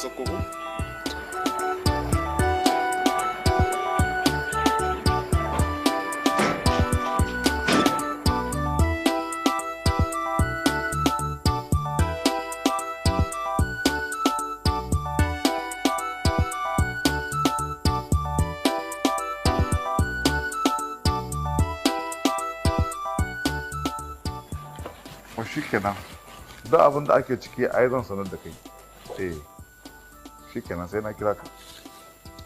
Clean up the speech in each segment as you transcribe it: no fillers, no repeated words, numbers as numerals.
Sako ko? Shikenan, duk abin da ake ciki ai zan sanar da kai. Eh, shikenan, sai na kira ka.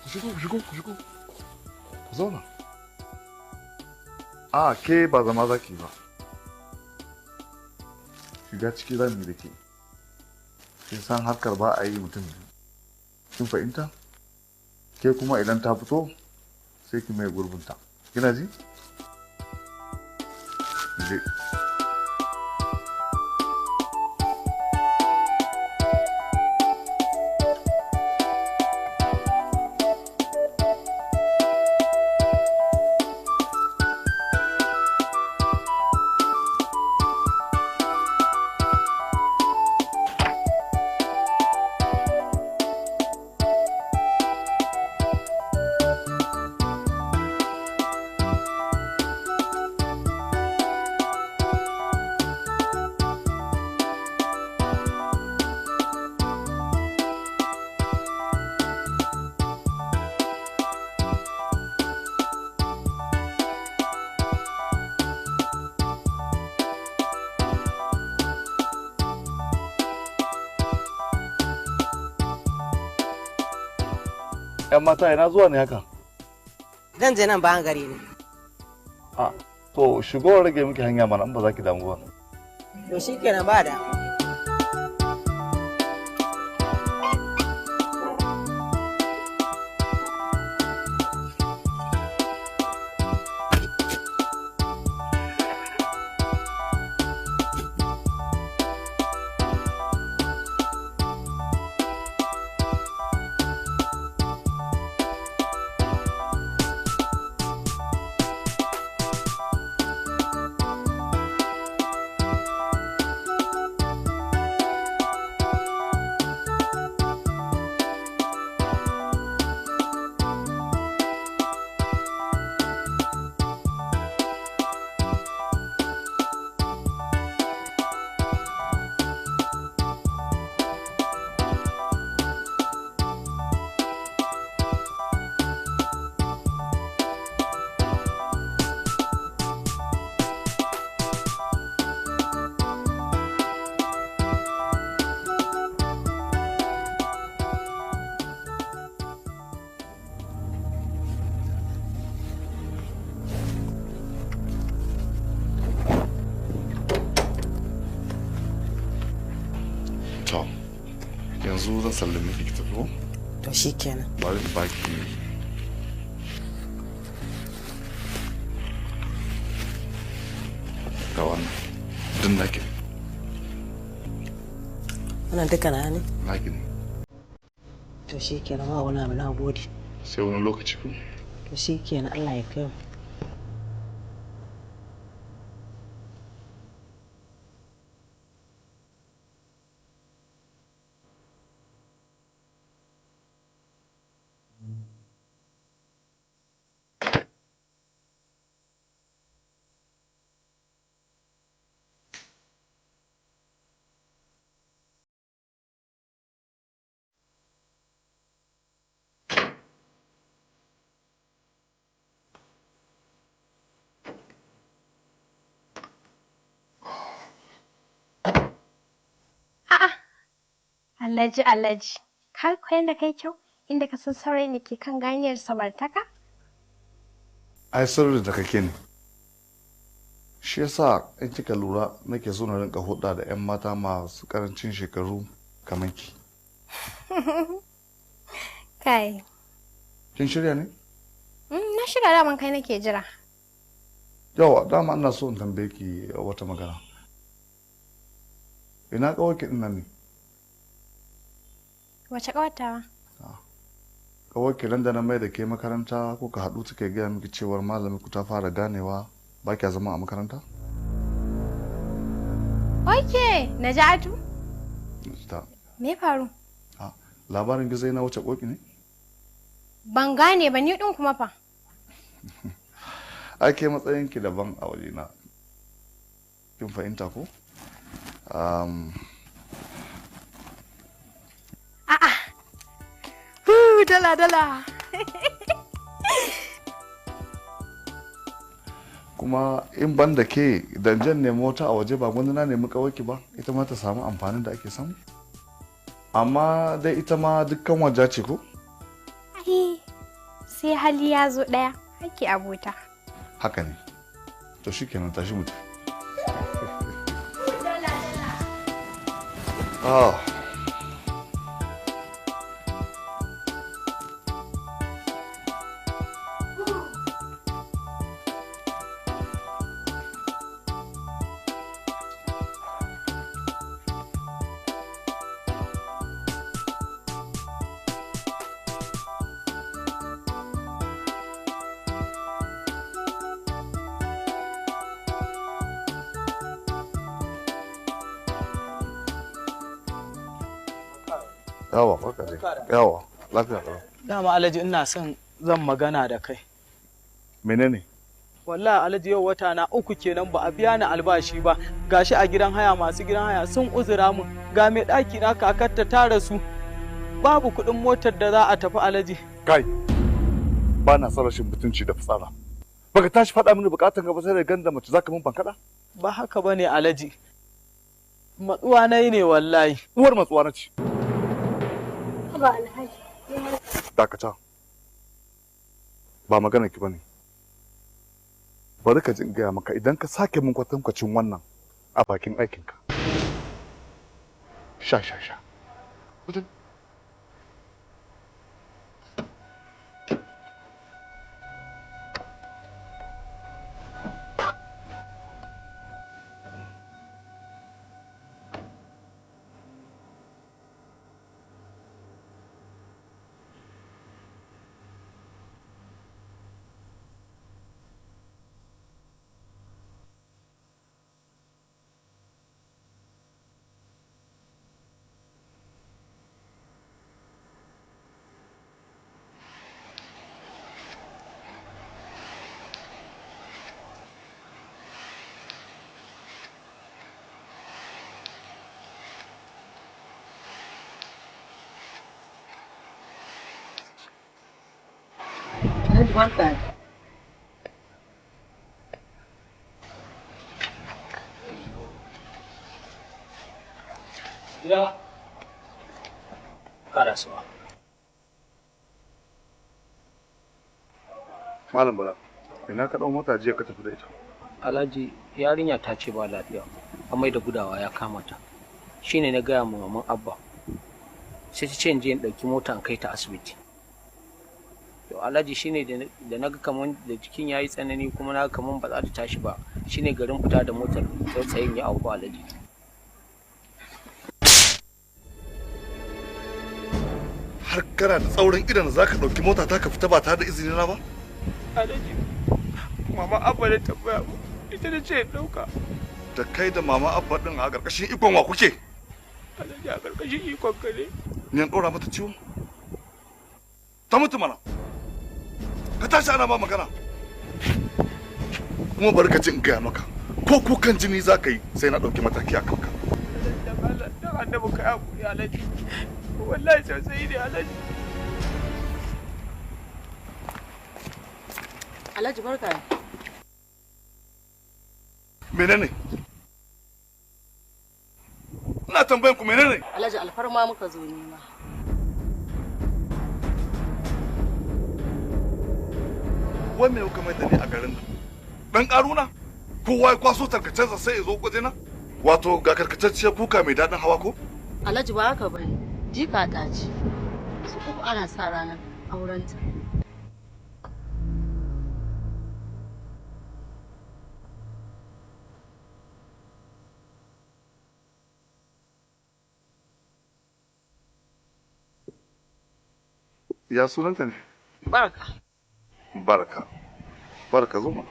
Ku shigo, ku shigo, ku shigo, ku zauna. A ke ba zama za ki ba, shiga ciki za mu yi da ke. Kin san harkar ba a yi mutum biyu, kin fahimta? Ke kuma idan ta fito sai ki mai gurbinta, kina ji? Je. ‘Yan mata, ina zuwa ne haka? Zan je nan bayan gari ne. A, to shigo rage miki hanya mana in ba za ki damu ba. To shikenan, ba da. To, yanzu zan sallame ki, ki tafi ko? To shikenan. Bari in baki ga wannan. Duk naki ne. Wannan duka na ne? Naki ne. To shikenan, ba wani abu, na gode. Sai wani lokaci ko? To shikenan, Allah ya kai mu. A'a, Alhaji, Alhaji, ka koyan da kai kyau, inda ka san saurayin da ke kan ganiyar samartaka? Ai sirri da kake ne. Shi yasa in kika lura nake so na rinka hulɗa da 'yan mata masu ƙarancin shekaru kamar ki. Kai, Kin shirya ne? Na shirya, daman kai nake jira. Yawa, dama ina so in tambaye ki wata magana. Ina ƙawarki ɗin nan ne? Wace ƙawatawa? Ƙawarki nan da na mai da ke makaranta, kuka haɗu take gaya miki cewar malamin ku ta fara ganewa ba kya zama a makaranta? Ok, Naja'atu? Ta. Me ya faru? Labarin gizo yana wuce koki ne? Ban gane ba, ni din kuma fa. Ai ke matsayin ki daban a wajena. Kin fahimta ko? A'a. Dala dala. Kuma in ban da ke dan jan nemi wata a waje ba gwanda na nemi kawai ba, ita ma ta samu amfanin da ake samu. Amma dai ita ma dukkan waje ce ko? Ai, sai hali ya zo ɗaya ake abota. Haka ne. To shikenan, tashi mutu. Ah. Yawa, barka dai. Yawa, lafiya kalau. Dama Alhaji ina son zan magana da kai. Menene? Wallahi Alhaji yau wata na 3 kenan ba a biya ni albashi ba. Gashi a gidan haya masu gidan haya sun uzura mun. Ga mai ɗaki na kakarta ta rasu. Babu kuɗin motar da za a tafi Alhaji. Kai, ba na son rashin mutunci da fitsara. Baka tashi faɗa mini bukatan gaba sai da ganda mace zaka mun bankaɗa? Ba haka bane Alhaji. Matsuwa na yi ne wallahi. Uwar matsuwa na ce. Ba Alhaji. Dakata. Ba magana ki bane. Bari ka ji in gaya maka, idan ka sake min kwatankwacin wannan a bakin aikinka. Sha sha sha. Mutum. Barka. Ya. Karasuwa. Malam Bala, ina ka ɗau mota jiya ka tafi da ita? Alhaji, yarinya ta ce ba lafiya, amai da gudawa ya kama ta. Shine na gaya ma maman Abba. Sai ta ce in je in ɗauki mota in kai ta asibiti. To Alhaji shine da naga kaman da jikin yayi tsanani kuma naga kaman ba za ta tashi ba, shine garin fita da motar tsautsayin ya auku Alhaji. Har kana da tsaurin idon za ka ɗauki mota ta ka fita ba tare da izini na ba? Alhaji, mama Abba da tambaya mu, ita da ce ɗauka. Da kai da mama Abba ɗin a ƙarƙashin ikon wa kuke? Alhaji a ƙarƙashin ikon ka ne. Ni an ɗora mata ciwo? Ta mutu mana. Ka tashi ana ma magana. Kuma bari ka ji in gaya maka, ko kukan jini za ka yi sai na ɗauki mataki a kanka. Dan annabi ka haƙuri Alhaji. Wallahi sosai ne Alhaji. Alhaji barka. Menene? Ina tambayan ku menene? Alhaji alfarma muka zo nema. Wai me kuka mai da ni a garin nan? Dan karuna? Kowa ya kwaso tarkacensa sai ya zo gwajena? Wato ga karkatacciyar kuka mai daɗin hawa ko? Alhaji ba haka bane. Jika ta ce. Su uku ana sa ranar aurenta. Ya sunanta ne? Barka. Barka. Barka zo mana.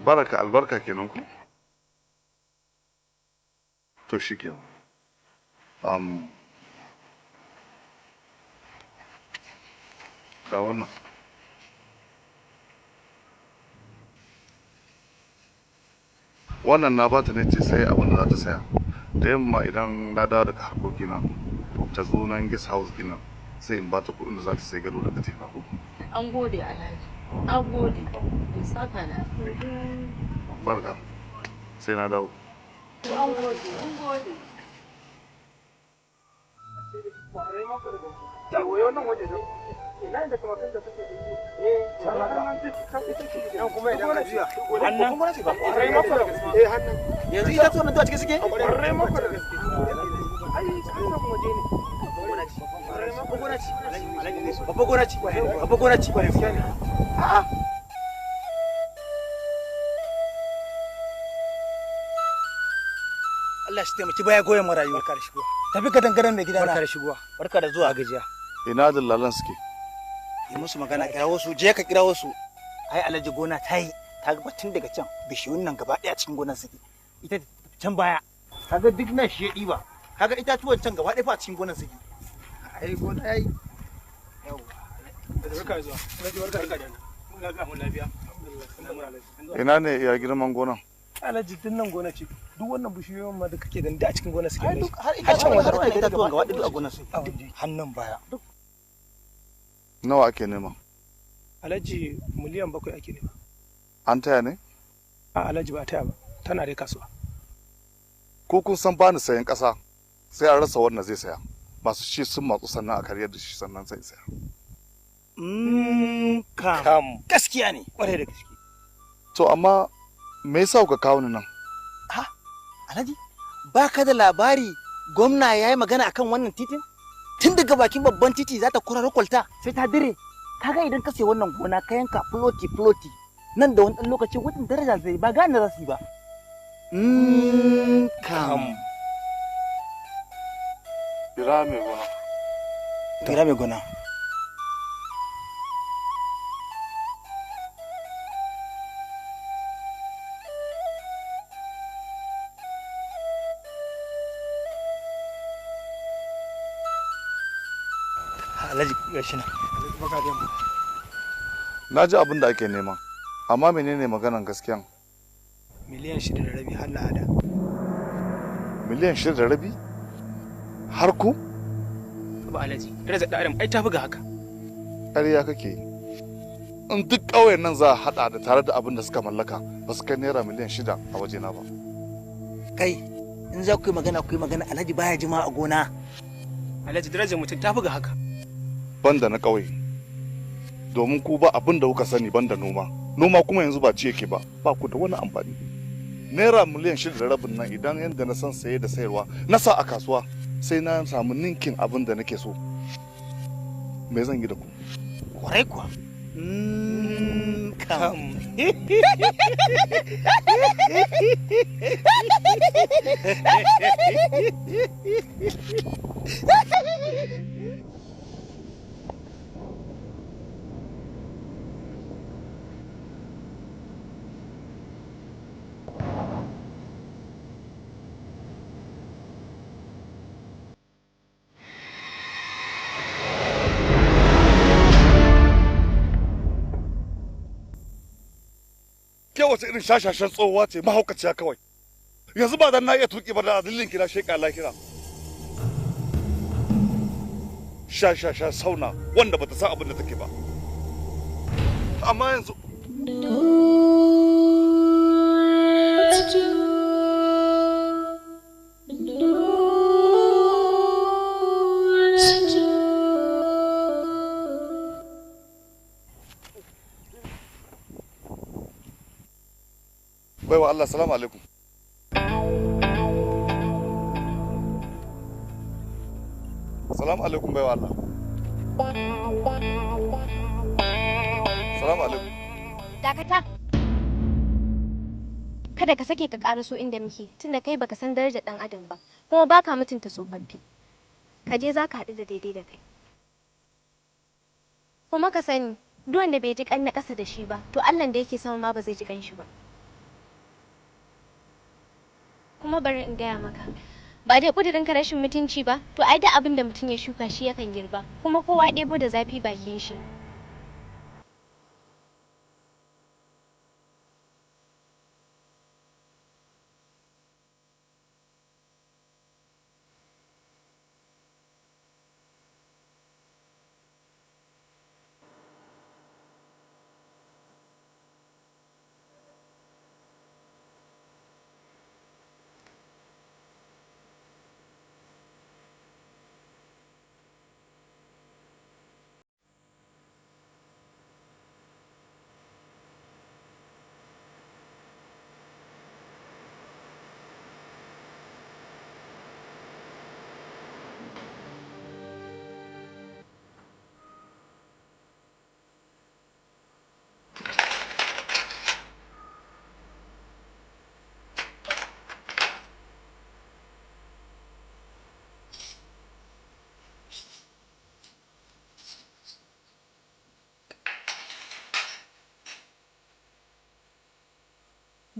Baraka albarka kenan ku? To shi kenan. Ga wannan. Wannan na bata ne ce sai abin da za ta saya. Da yamma idan na dawo daga harkokina, ta zo nan guest house ɗin sai in bata kuɗin da za ta sai gado da katifa ko. An gode Alhaji. An gode. In saka na. Barka. Sai na dawo. An gode. An gode. Yanzu ita tsoron zuwa cikin suke? Babba gona ce. Babba gona ce. A'a. Allah shi taimaki baya goyon marayu. Barka da shigowa. Tafi ka dangaren mai gidana. Barka da shigowa. Barka da zuwa gajiya. Ina dillalan suke? Yi musu magana, kirawo su, je ka kirawo su. Ai Alhaji gona ta yi, ta ga tun daga can bishiyun nan gaba ɗaya cikin gonar suke. Ita can baya. Kaga duk nan shi ya ɗiba. Kaga itatuwan can gaba ɗaya fa a cikin gonar suke. Ai gona yayi. Yawwa. Barka da zuwa. Barka da mun lafiya. Ina ne ya girman gonan? Alhaji duk nan gona ce. Duk wannan bishiyoyin ma da kake gani da a cikin gona suke. Ai duk har itatuwan har itatuwan gaba ɗaya duk a gonar suke. Hannun baya. Nawa ake nema? Alhaji 7 miliyan ake nema. An taya ne? A Alhaji ba a taya ba. Tana dai kasuwa. Ko kun san bani sayan ƙasa sai an rasa wanda zai saya. Masu shi sun matsu sannan a karyar da shi sannan sai saya. Kam. Gaskiya ne, kwarai da gaske. To amma me yasa kuka kawo ni nan? Ha, Alhaji, ba ka da labari gwamna ya yi magana akan wannan titin? Tun daga bakin babban titi za ta kuraro kwalta sai ta dire. Kaga idan ka sayi wannan gona ka yanka floti floti nan da wani ɗan lokaci watan daraja zai ba gane za su yi ba. Kam. Kira mai gona. Kira mai gona. Alhaji gashi nan. Na ji abin da ake nema, amma menene maganan gaskiyan? 6.5 miliyan har la'ada. 6.5 miliyan? Har ku? Ba Alhaji, darajar ɗan adam ai ta buga haka. Ƙarya kake yi. In duk ƙauyen nan za a haɗa da tare da abin da suka mallaka ba su kai naira 6 miliyan a wajena ba. Kai, in za ku yi magana ku yi magana Alhaji baya jima a gona. Alhaji darajar mutum ta buga haka. Banda na ƙauye. Domin ku ba abin da kuka sani banda noma. Noma kuma yanzu ba ci yake ba, ba ku da wani amfani. Naira 6.5 miliyan nan idan yadda na san saye da sayarwa na sa a kasuwa sai na samu ninkin abin da nake so. Me zan yi da ku? Kwarai kuwa. Kam. Ke wace irin shashashan tsohuwa ce mahaukaciya kawai. Yanzu ba dan na iya tuki ba da adillin kina sheka lahira. Shashasha sauna wanda bata san abin da take ba. Amma yanzu baiwa Allah, salamu alaikum. Salamu alaikum baiwa Allah. Salamu alaikum. Dakata. Kada ka sake ka karaso inda muke, tunda kai baka san darajar dan adam ba, kuma baka mutunta tsofaffi. Ka je za ka haɗu da daidai da kai. Kuma ka sani, duk wanda bai ji kan na ƙasa da shi ba, to Allah da yake sama ma ba zai ji kan shi ba. Kuma bari in gaya maka, Ba dai ƙudurin ka rashin mutunci ba, to ai da abin da mutum ya shuka shi yakan girba, kuma kowa ɗebo da zafi bakin shi.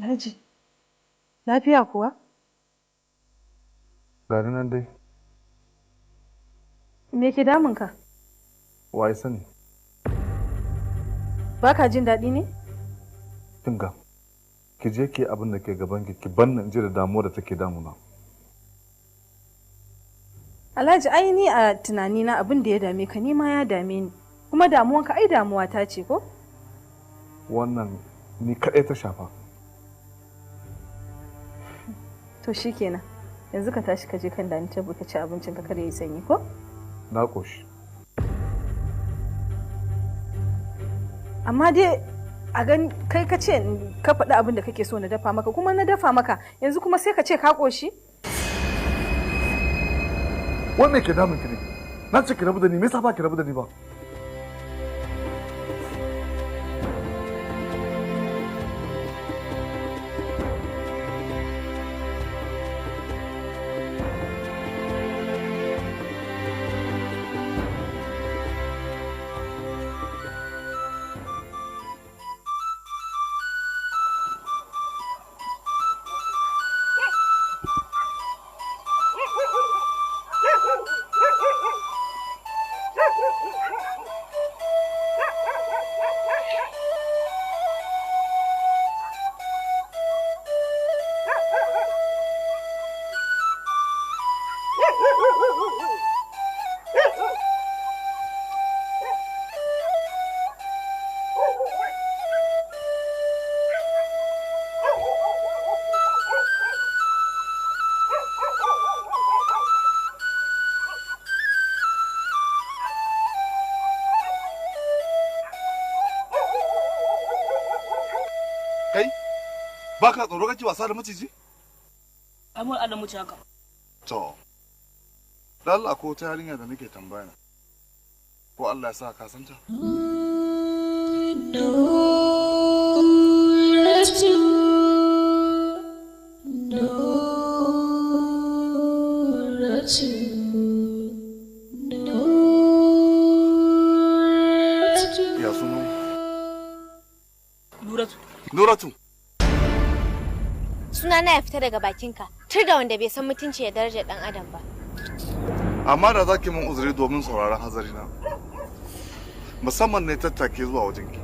Alhaji, lafiya kuwa? Gani nan dai. Me ke damunka? Wa ya sani? Ba ka jin daɗi ne? Kinga, ki je ki abin da ke gaban ki, ki banna in ji da damuwar da take damuna. Alhaji, ai ni a tunanina abin da ya dame ka ni ma ya dame ni. Kuma damuwanka ai damuwa ta ce ko? Wannan ni kaɗai ta shafa. To shikenan. Yanzu ka tashi ka je kan dining table ka ci abincin ka kada ya yi sanyi ko? Na ƙoshi. Amma dai a gani kai ka ce ka faɗi abin da kake so na dafa maka kuma na dafa maka yanzu kuma sai ka ce ka ƙoshi? Wannan ke damun ki ne? Na ce ki rabu da ni, me yasa ba ki rabu da ni ba? Kai, ba ka tsoro kake wasa da maciji? Ai mun Allah mutu haka. To, da Allah ko ta yarinya da nake tambaya. Ko Allah ya sa ka san ta? Ya sunan? Nuratu. Nuratu. Sunana ya fita daga bakinka, tur da wanda bai san mutunci da darajar ɗan adam ba. Amma da za ki min uzuri domin sauraron hazarina. Musamman ne tattake zuwa wajenki.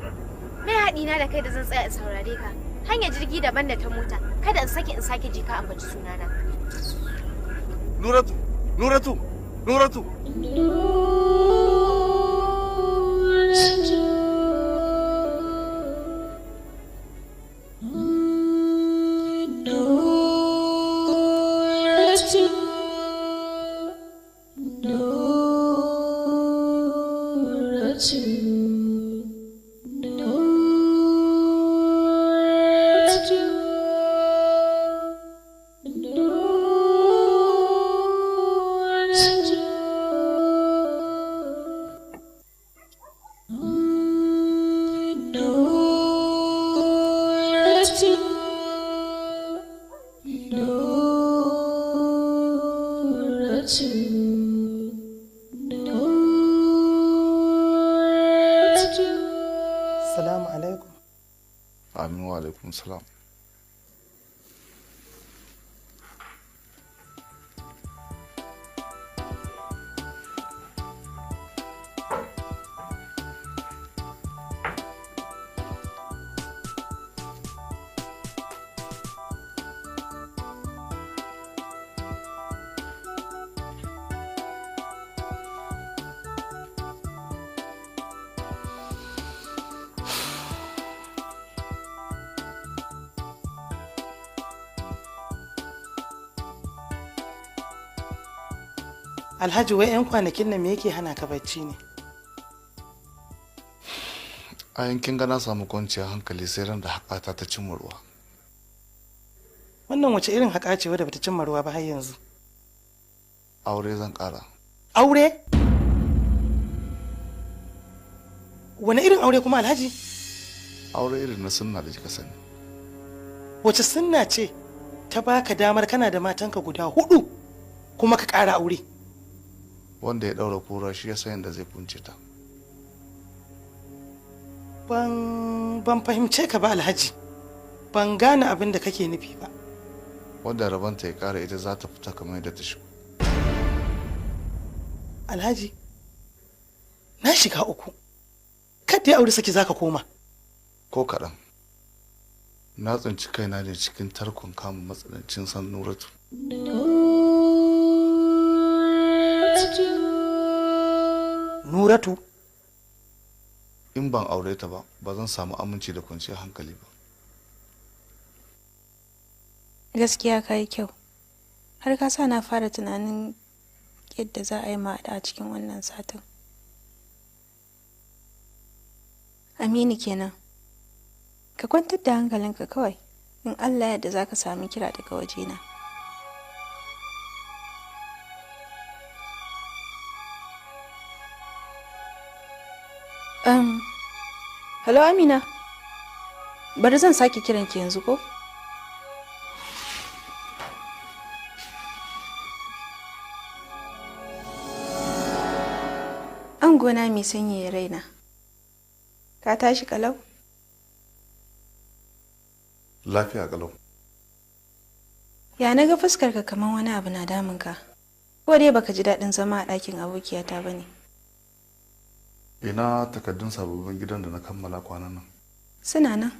Me haɗi na da kai da zan tsaya in saurare ka? Hanyar jirgi daban da ta mota, kada in sake ji ka ambaci sunana. Nuratu, Nuratu, Nuratu. Salamu alaikum. Amin wa alaikum salam. Alhaji, wai 'yan kwanakin nan me yake hana ka bacci ne? A yankin ga na samu kwanciyar hankali sai ran da haƙata ta cimma ruwa. Wannan wace irin haƙa ce wadda bata cimma ruwa ba har yanzu? Aure zan ƙara. Aure? Wani irin aure kuma, Alhaji? Aure irin na sunna da kika sani. Wace sunna ce ta baka damar kana da matanka guda hudu kuma ka ƙara aure? Wanda ya ɗaura kura shi ya san yadda zai kunce ta. Ban fahimce ka ba, Alhaji. Ban gane abin da kake nufi ba. Wanda rabanta ya ƙara ita za ta fita kamar yadda ta shigo. Alhaji, na shiga uku. Kadda ya aure saki zaka koma. Ko kaɗan. Na tsinci kaina ne cikin tarkon kama matsanancin san Nuratu. Nuratu? In ban aure ta ba, ba zan samu aminci da kwanciyar hankali ba. Gaskiya ka yi kyau. Har ka sa na fara tunanin yadda za a yi ma a cikin wannan satin. Aminu kenan. Ka kwantar da hankalinka kawai. In Allah yadda za ka sami kira daga wajena. Hello Amina. Bari zan sake kiranki yanzu ko? Angona mai sanyaya raina. Ka tashi kalau? Lafiya kalau. Ya na ga fuskarka kamar wani abu na damunka. Ko dai baka ji daɗin zama a ɗakin abokiyata ba ne? Ina takardun sababbin gidan da na kammala kwanan nan? Suna nan.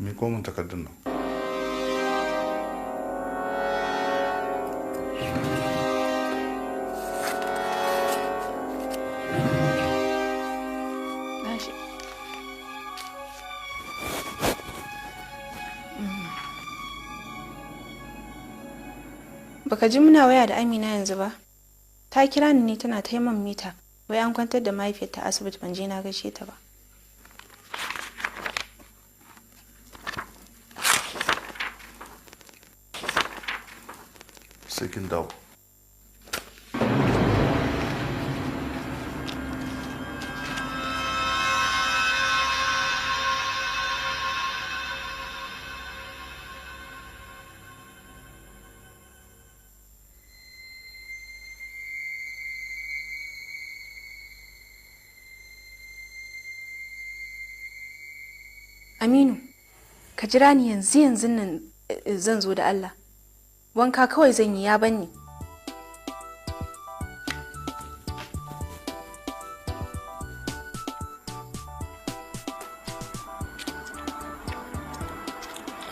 Miƙo min takardun nan. Gashi. Baka ji muna waya da Amina yanzu ba? Ta kira ni ne tana ta min mita. Wai an kwantar da mahaifiyarta a asibiti, ban je na gaishe ta ba. Sai kin dawo. Aminu, ka jira ni yanzu yanzu nan, zan zo da Allah. Wanka kawai zan yi, ya banni.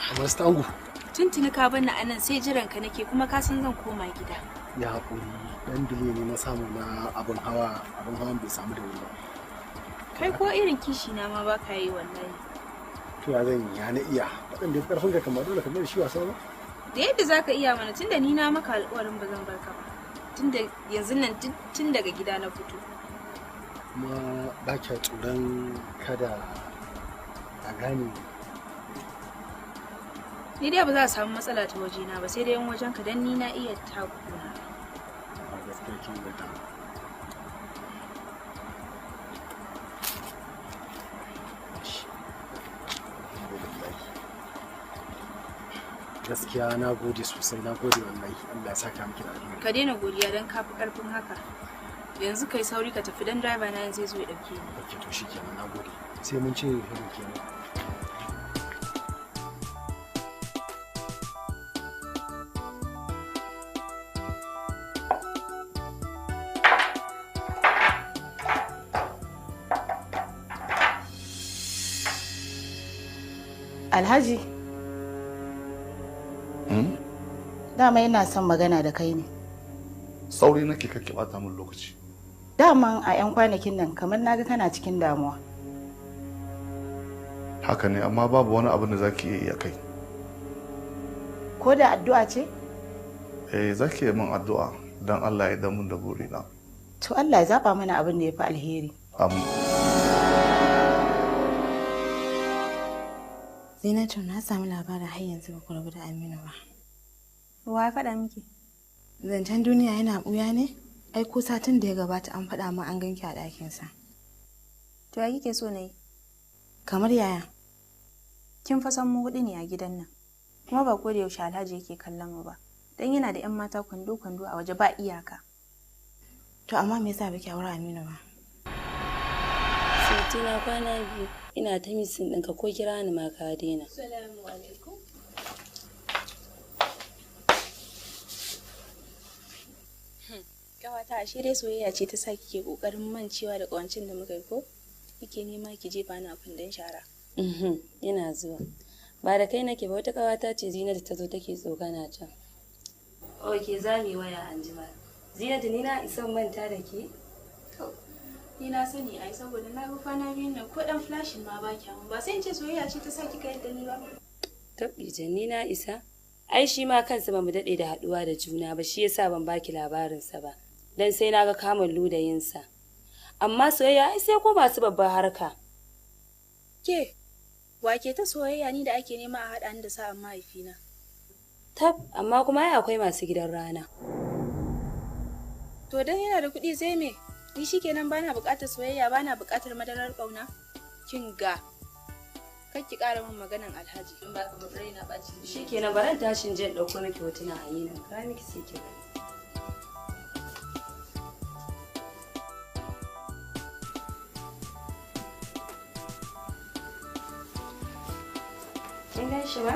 Amma su tangu. Tuntuni ka banni a nan sai jiran ka nake, kuma ka san zan koma gida. Ya haƙuri, ɗan dile ne na samu na abin hawa, abin hawan bai samu da wuri ba. Kai ko irin kishi na ma ba ka yi wallahi. To ya zan yi, ya na iya. Faɗin da ya fi ƙarfin ka kamar dole kamar da shi wasa ba. Da yadda za ka iya mana, tunda ni na maka alƙawarin ba zan bar ka ba. Tunda yanzu nan tun daga gida na fito. Kuma ba kya tsoron kada a gane? Ni dai ba za a samu matsala ta wajena ba, sai dai in wajen ka, dan ni na iya takuna. Ba gaskiya kin ga ta. Gaskiya na gode sosai, na gode wallahi. Allah ya saka miki da alheri. Ka daina godiya dan ka fi karfin haka. Yanzu kai sauri ka tafi dan driver na yanzu zai zo ya dauke ni. Okay, to shikenan, na gode. Sai mun ce hello kenan. Alhaji, dama ina son magana da kai ne. Sauri nake, kake bata min lokaci. Daman a 'yan kwanakin nan kamar naga kana cikin damuwa. Haka ne, amma babu wani abin da zaki iya yi a kai. Ko da addu'a ce? Eh, zaki iya min addu'a, Don Allah ya damun da burina. To Allah ya zaba mana abin da ya fi alheri. Amin. Zinatu, na samu labarin har yanzu ba ku rabu da Aminu ba. Wa ya faɗa miki? Zancen duniya yana ɓuya ne? Ai ko satin da ya gabata an faɗa min an ganki a ɗakinsa. To ya kike so na yi? Kamar yaya? Kin fa san mu huɗu ne a gidan nan. Kuma ba ko da yaushe Alhaji yake kallon mu ba. Dan yana da 'yan mata kwando-kwando a waje ba iyaka. To amma me yasa baki aure Aminu ba? Sweetie, na kwana biyu ina ta missing ɗinka, ko kira ni ma ka daina. Salamu alaikum. Gawata, ashe dai soyayya ce ta sa kike kokarin mancewa da kawancin da muka yi, ko? Kike nema ki jefa ni a kundin shara. Ina zuwa. Ba da kai nake ba, wata ƙawata ce Zinatu ta zo take tsokana ta. Ok, za mu yi waya anjima. Zinatu, ni na isan manta da ke? To, ni na sani ai, saboda na ga kwana biyun nan ko dan flashin ma ba kya mun, ba sai in ce soyayya ce ta sa kika yadda ni ba. Tabbi, ni na isa. Ai shi ma kansa ba mu daɗe da haɗuwa da juna ba, shi yasa ban baki labarinsa ba. Dan sai na ga kamun ludayinsa. Amma soyayya ai sai ko masu babbar harka. Ke, wake ta soyayya, ni da ake nema a haɗa ni da sa'an mahaifina. Tab, amma kuma ai akwai masu gidan rana. To dan yana da kuɗi sai me? Ni shikenan bana buƙatar soyayya, bana buƙatar madarar ƙauna. Kin ga, kar ki ƙara min maganan Alhaji. In ba ka ba na ɓaci. Shikenan, baran tashin je in ɗauko miki hotuna a yi nan. Ka miki sai ki gani. Kin gan shi ba?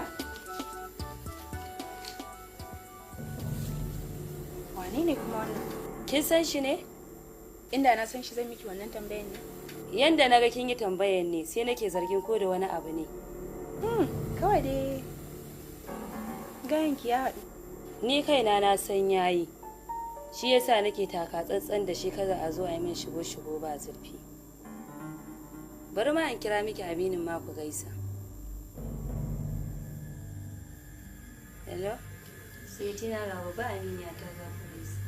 Wane ne kuma wannan? Kin san shi ne? Inda na san shi zan miki wannan tambayan ne? Yanda na ga kin yi tambayan ne, sai nake zargin ko da wani abu ne. Kawai dai gayanki ya haɗu. Ni kaina na san yayi. Shi yasa nake taka tsantsan da shi, kada a zo a yi min shigo shigo ba zurfi. Bari ma in kira miki Aminin ma ku gaisa. Hello? Sai tina ga babba Aminiya ta za ku gaisa.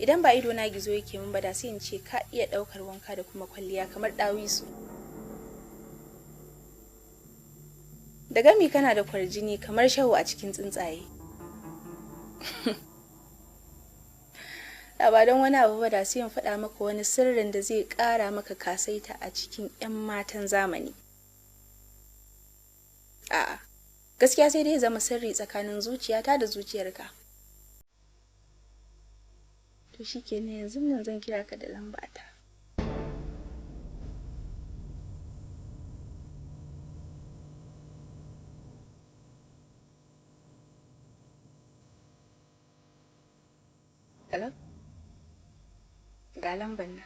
Idan ba ido na gizo yake min ba, da sai in ce ka iya ɗaukar wanka da kuma kwalliya kamar ɗawisu. Da gami kana da kwarjini kamar shaho a cikin tsuntsaye. Da ba don wani abu ba, da sai in faɗa maka wani sirrin da zai ƙara maka kasaita a cikin 'yan matan zamani. A'a, gaskiya sai dai zama sirri tsakanin zuciyata da zuciyarka. To shikenan, yanzu nan zan kira ka da lambata. Hello? Ga lambar nan.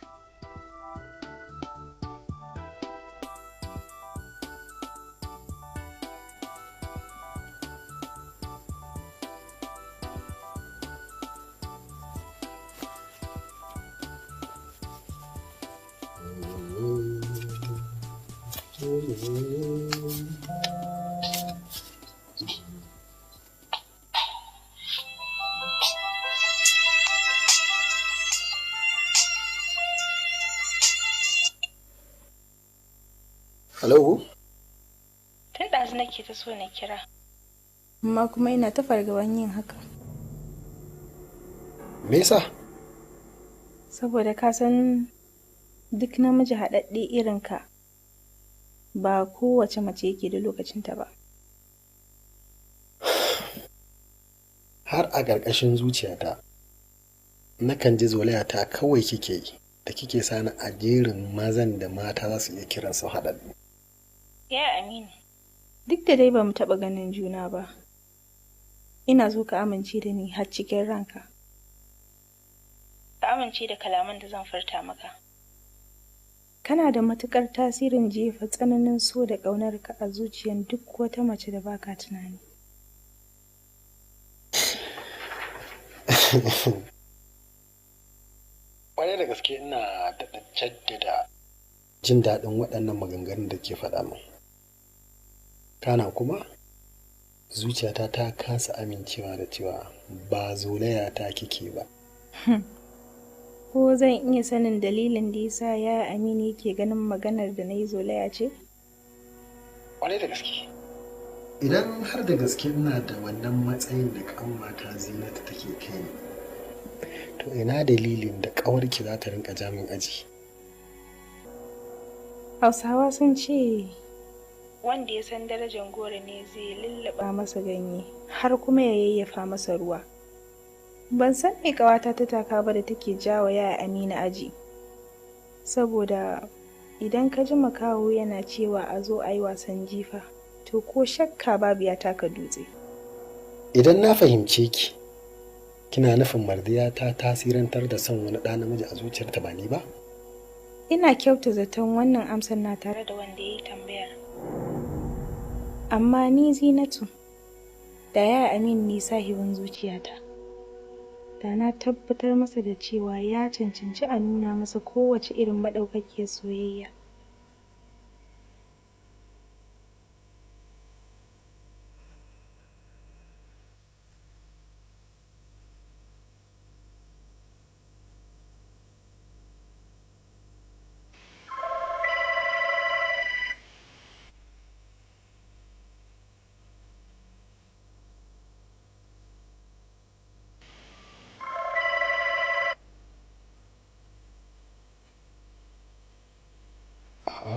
Hello? Tun ɗazu nake ta so na kira. Amma kuma ina ta fargaban yin haka. Me yasa? Saboda ka san duk namiji haɗaɗɗe irin ka ba kowace mace yake da lokacinta ba. Har a ƙarƙashin zuciyata, nakan ji zolayata kawai kike yi, da kike sani a jerin mazan da mata za su iya kiransu haɗaɗɗu. Ya Aminu. Duk da dai ba mu taɓa ganin juna ba, ina so ka amince da ni har cikin ranka. Ka amince da kalaman da zan furta maka. Kana da matuƙar tasirin jefa tsananin so da ƙaunarka a zuciyar duk wata mace da baka tunani. Kwarai da gaske ina daɗa jaddada jin daɗin waɗannan maganganun da ke faɗa min. Kana kuma zuciyata ta kasa amincewa da cewa ba zolaya ta kike ba. Ko zan iya sanin dalilin da yasa ya Aminu yake ganin maganar da na yi zolaya ce? Kwarai da gaske. Idan har da gaske ina da wannan matsayin da ƙanwata Zinatu take kai ni, to ina dalilin da ƙawarki za ta rinka jamin aji? Hausawa sun ce wanda ya san darajar goro ne zai lulluɓa masa ganye har kuma ya yayyafa masa ruwa. Ban san me ƙawata ta taka ba da take jawa yaya Aminu aji. Saboda idan ka ji makaho yana cewa a zo a yi wasan jifa, to ko shakka babu ya taka dutse. Idan na fahimce ki, kina nufin Mardiya ta tasirantar da son wani ɗa namiji a zuciyarta ba ni ba? Ina kyauta zaton wannan amsar na tare da wanda ya yi tambayar. Amma ni Zinatu, da yaya Aminu ne sahibin zuciyata, da na tabbatar masa da cewa ya cancanci a nuna masa kowace irin maɗaukakiyar soyayya. A'a.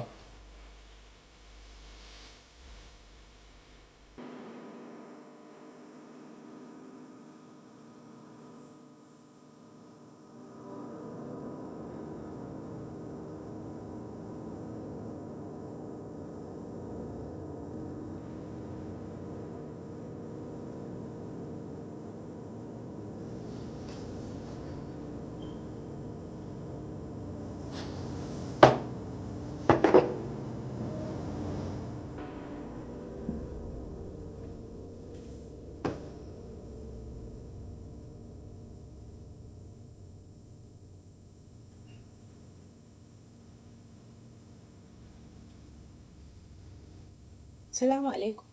Salamu alaikum.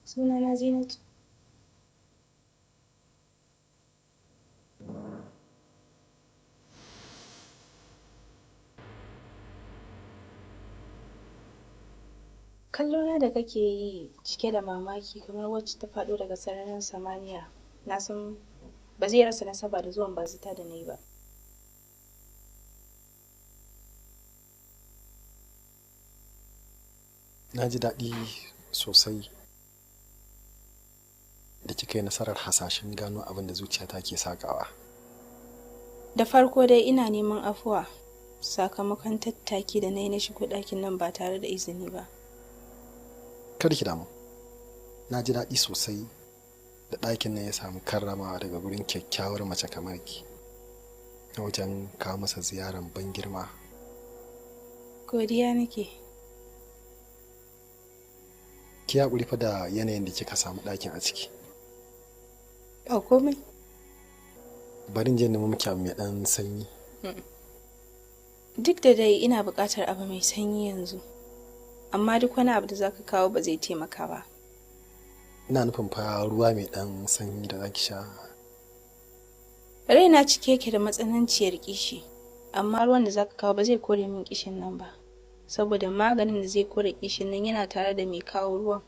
Sunana Zinatu. Kallona da kake yi cike da mamaki kamar wacce ta faɗo daga sararin samaniya, na san ba zai rasa nasaba da zuwan bazata da na yi ba. Na ji daɗi sosai da kika yi nasarar hasashen gano abin da zuciyata ke sakawa. Da farko dai ina neman afuwa sakamakon tattaki da na yi na shigo ɗakin nan ba tare da izini ba. Kada ki damu. Na ji daɗi sosai da ɗakin nan ya samu karramawa daga gurin kyakkyawar mace kamar ki na wajen kawo masa ziyarar ban girma. Godiya nake. Ki haƙuri fa da yanayin da kika samu ɗakin a ciki. Ba komai. Bari in je nemo miki abu mai ɗan sanyi. Duk da dai ina buƙatar abu mai sanyi yanzu, amma duk wani abu da za ka kawo ba zai taimaka ba. Ina nufin fa ruwa mai ɗan sanyi da za ki sha. Raina cike yake da matsananciyar kishi, amma ruwan da za ka kawo ba zai kore min kishin nan ba, saboda maganin da zai kore kishin nan yana tare da mai kawo ruwan.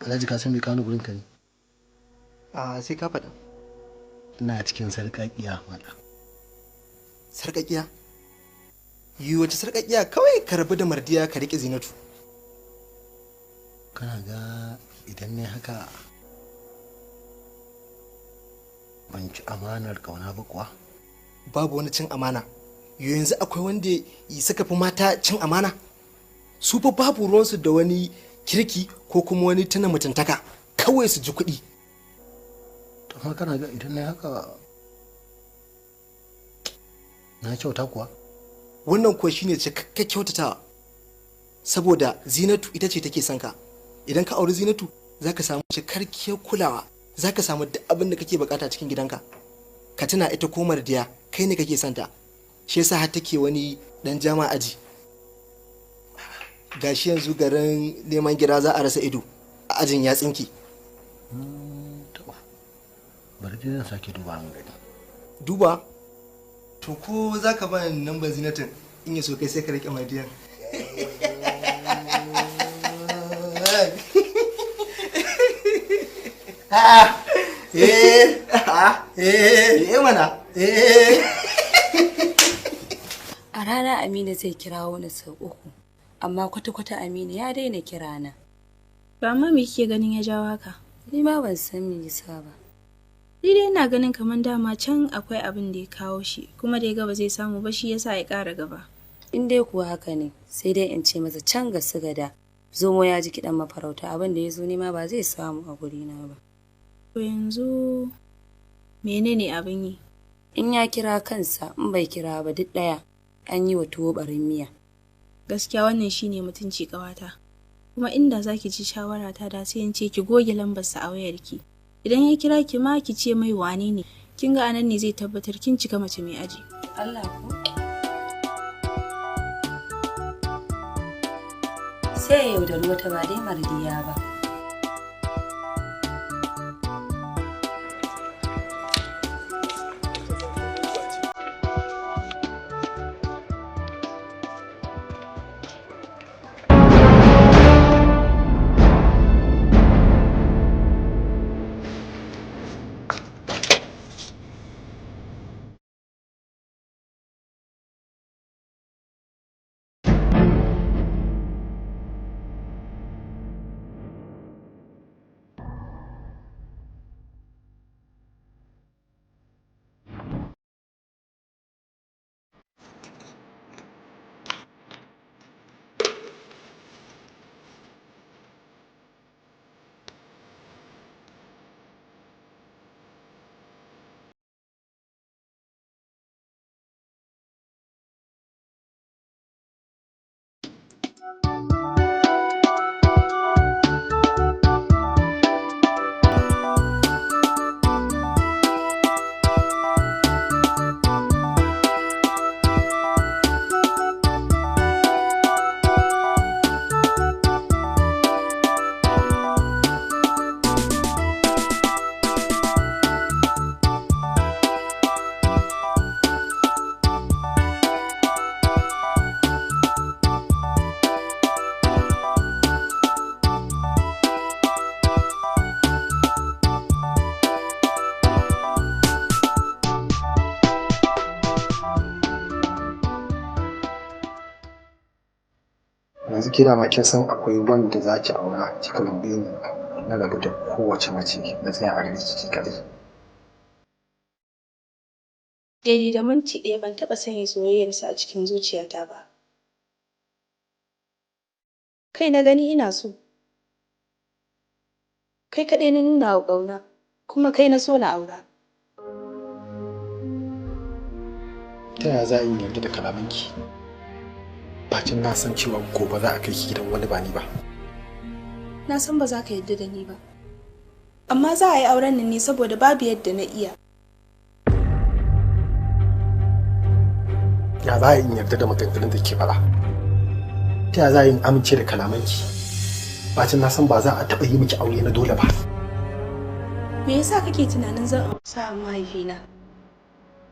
Alhaji, ka san me kawo gurin ka ne? A sai ka faɗa. Ina cikin sarƙaƙiya mala. Sarƙaƙiya? Yi wace sarƙaƙiya? Kawai ka rabu da Mardiya ka riƙe Zinatu. Kana ga idan ne haka ban ci amanar ƙauna ba kuwa? Babu wani cin amana. Yanzu akwai wanda suka fi mata cin amana? Su fa babu ruwansu da wani kirki ko kuma wani tuna mutuntaka, kawai su ji kuɗi. To amma kana ga idan na haka na kyauta kuwa? Wannan kuwa shine cikakken kyautatawa, saboda Zinatu ita ce take son ka. Idan ka auri Zinatu za ka samu cikakkiyar kulawa, za ka samu duk abin da kake bukata cikin gidanka. Ka tuna ita ko Mardiya kai ne kake santa, shi yasa har take wani dan jama aji. Gashi yanzu garin neman gira za a rasa ido a ajin ya tsinki. Bari dai zan sake duba an gani. Duba? To ko za ka ba ni namban Zinatin, in ya so kai sai ka rike Mardiyan. Eh, eh, mana. Eh. A rana Aminu zai kirawo ni sau 3, amma kwata-kwata Aminu ya daina kirana. Ba amma me kike ganin ya jawo haka? Ni ma ban san me yasa ba. Ni dai ina ganin kamar dama can akwai abin da ya kawo shi, kuma da ya ga ba zai samu ba shi yasa ya ƙara gaba. In dai kuwa haka ne, sai dai in ce masa can ga su gada. Zomo ya ji kiɗan mafarauta, abin da ya zo nema ba zai samu a gurina ba. To yanzu menene abin yi? In ya kira kansa, in bai kira ba duk ɗaya, an yi wa tuwo barin miya. Gaskiya wannan shine mutunci ƙawata. Kuma inda zaki ci shawara ta da sai in ce ki goge lambarsa a wayarki. Idan ya kira ki ma ki ce mai wane ne, kin ga anan ne zai tabbatar kin cika mace mai aji. Allah ko? Sai ya yaudari wata ba dai Mardiya ba. Yanzu ke dama kin san akwai wanda za ki aura, kika roƙe ni na rabu da kowace mace na tsaya a gare ki kaɗai. Daidai da minti ɗaya ban taɓa sanya soyayyarsa a cikin zuciyata ba. Kai na gani ina so. Kai kaɗai na nuna wa ƙauna, kuma kai na so na aura. Ta yaya za a yi yarda da kalamanki? Bacin na san cewa gobe za a kai ki gidan wani ba ni ba. Na san ba za ka yarda da ni ba. Amma za a yi auren nan ne saboda babu yadda na iya. Ya za a yi yarda da maganganun da ke faɗa? Ta yaya za a yi amince da kalamanki? Bacin na san ba za a taɓa yi miki aure na dole ba. Me yasa kake tunanin zan sa mahaifina?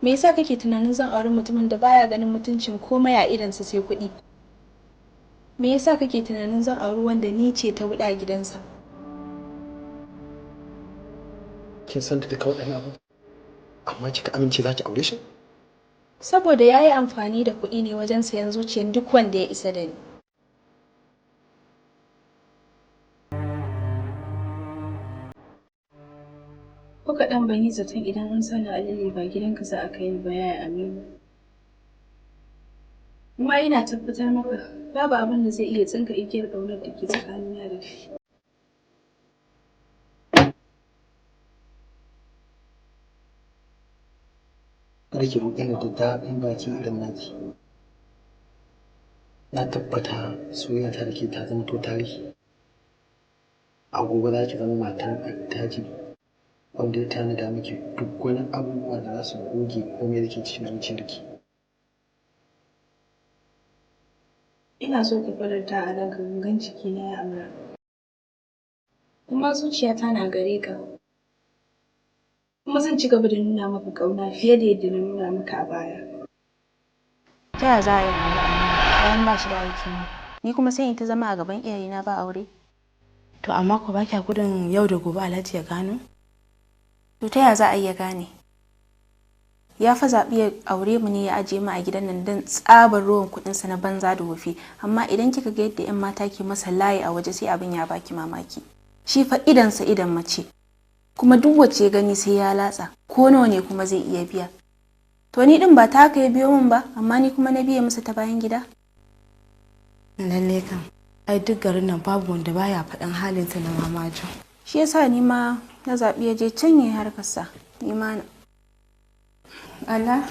Me yasa kake tunanin zan auri mutumin da baya ganin mutuncin komai a idonsa sai kuɗi? Me yasa kake tunanin zan auri wanda ni ce ta wuɗa gidansa? Kin san da duka waɗannan abu, amma kika amince za ki aure shi? Saboda ya yi amfani da kuɗi ne wajen sayan zuciyar duk wanda ya isa da ni. Ko kaɗan ban yi zaton idan an sani alele ba gidanka za a kai ni ba, Yaya Aminu. Kuma ina tabbatar maka babu abin da zai iya tsinka igiyar ƙaunar da ke tsakanina da kai. Kada ki ruɗe ni da daɗin baki irin naki. Na tabbata soyayya ta da ke ta zama to tarihi. A gobe za ki zama matar attajiri wanda ya tanada miki duk wani abubuwa da za su goge komai da ke cikin zuciyarki. Ina so ka faranta a ranka gangan jikina, ya Amra. Kuma zuciyata na gare ka. Kuma zan ci gaba da nuna maka ƙauna fiye da yadda na nuna maka a baya. Ta yaya za a yi aure Aminu bayan ba shi da aikin yi? Ni kuma sai in ta zama a gaban iyayena ba aure? To amma ko ba kya gudun yau da gobe Alhaji ya gano? To ta yaya za a iya gane? Ya fa zaɓi ya aure mu ne ya ajiye mu a gidan nan don tsabar ruwan kuɗinsa na banza da wofi, amma idan kika ga yadda 'yan mata ke masa layi a waje, sai abin ya baki mamaki. Shi fa idansa idan mace, kuma duk wacce ya gani sai ya latsa, ko nawa ne kuma zai iya biya. To ni din ba ta haka ya biyo min ba, amma ni kuma na biye masa ta bayan gida. Lalle kam, ai duk garin nan babu wanda baya faɗan halinsa na mamajo. Shi yasa ni ma na zaɓi ya je can ya yi harkarsa, ni ma na. Allah.